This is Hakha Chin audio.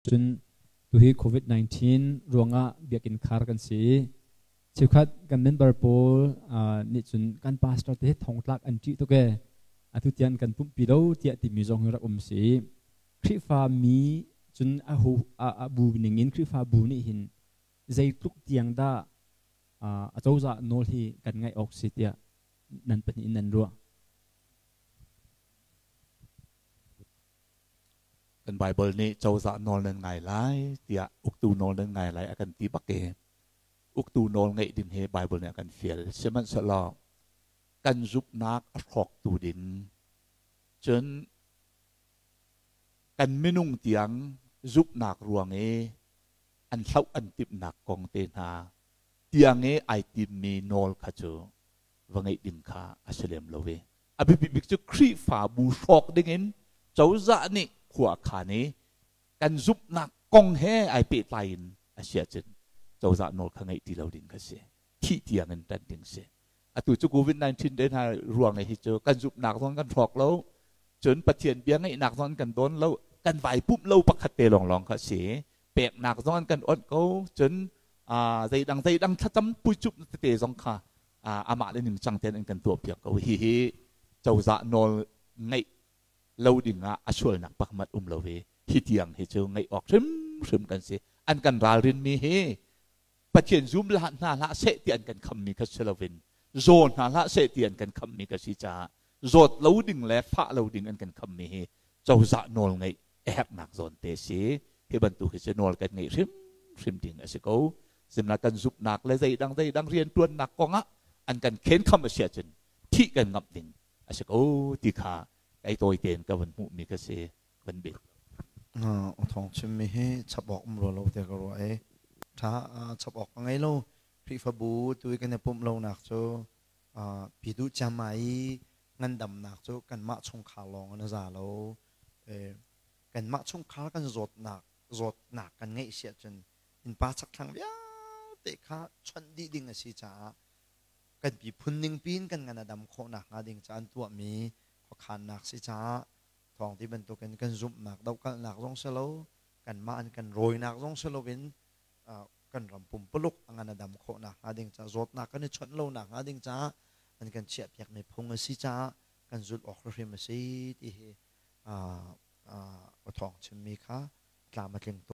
Cun tuhi COVID-19 ruangah biakinn khar kan si i cheukhat kan member pawl nih cun kan pastor te thongtlak an ṭih tuk ee, atu tiang kan pumhpi lo tiah timi zong hi rak um si. Khrihfa mi cun a hu a bu ning in Khrihfa bu nih hin zeitluk tiang dah a cozah nawl hi kan ngaih awk si tiah nan pahnih in nan ruah? Kan Bible nih cozah nawl nan ngai lai tiah uktu nawl nan ngai lai a kan ti bak i uktu nawl ngeih ding hi Bible nih a kan fial. Sihmanhsehlaw kan zumhnak a hrawktu ding cun kan minung tiang zumhnak ruang i an hloh an timhnak kong te hna tiang i ai timmi nawl kha cu va ngeih ding kha a si lem lo i a biapi bik cu Khrihfabu hrawk dingin cozah nih khua a khan i kan zumhnak kong he ai pehtlai in a si ahcun cozah nawl kha ngeih ti lo ding kha si. Thih tiang in ṭan ding si. Atu cu COVID-19 te hna ruang hi cu kan zumhnak zong kan hrawk lo, cun Pathian bia ngeihnak zong kan dawn lo, kan vai pumh lo pakhat te lawnglawng kha si. Peknak zong an kan onh ko, cun zeidang zeidang thlacam puicup tete zong kha amah le ningcang tein an kan tuahpiak ko. Hihi cozah nawl ngeih lo ding ah a sualnak pakmat um lo hi hi tiang hi cu ngeih awk hrimhrim kan si. An kan ralrin mi hi Pathian zum hlah hna hlah seh ti an kan khammi kha si loin zaw hna hlah seh ti an kan khammi ka si caah zawt lo ding le fah lo ding an kan khammi hi cozah nawl ngeih a herhnak zawn te si. Hi bantuk hi cu nawl kan ngeih hrimhrim ding a si ko. Simla kan zumhnak le zeidang zeidang riantuannak kongah an kan khenkham a si ahcun thih kan ngamh ding a si ko ti kha kai tawi tein ka van hmuhmi ka si van bel. Thawng chimmi hi chap awk um rua lo tiah ka ruah i tha chap awk ka ngei lo. Khrihfabu tu i kan i pumh lonak cu pi duh ciammai i ngandamnak cu kanmah chungkhar lawng in a za lo. Kanmah chungkhar kan zawtnak zawtnak kan ngeih si ahcun innpa chakthlang vialte kha chawnh dih ding a si caah kan miphun ningpi in kan ngan a dam khawh nakhnga ding ca an tuahmi khuakhannak si caah thawng ti bantukin kan zumhnak dohkalhnak zong si lo, kanmah an kan rawinak zong si loin kan ram pumpuluk a ngan a dam khawh nakhnga ding caah, zawtnak kan i chawnh lo nakhnga ding caah an kan chiahpiakmi phung a si caah kan zulh awk hrimhrim a si ti hi thawng chimmi kha tlam a tling tuk.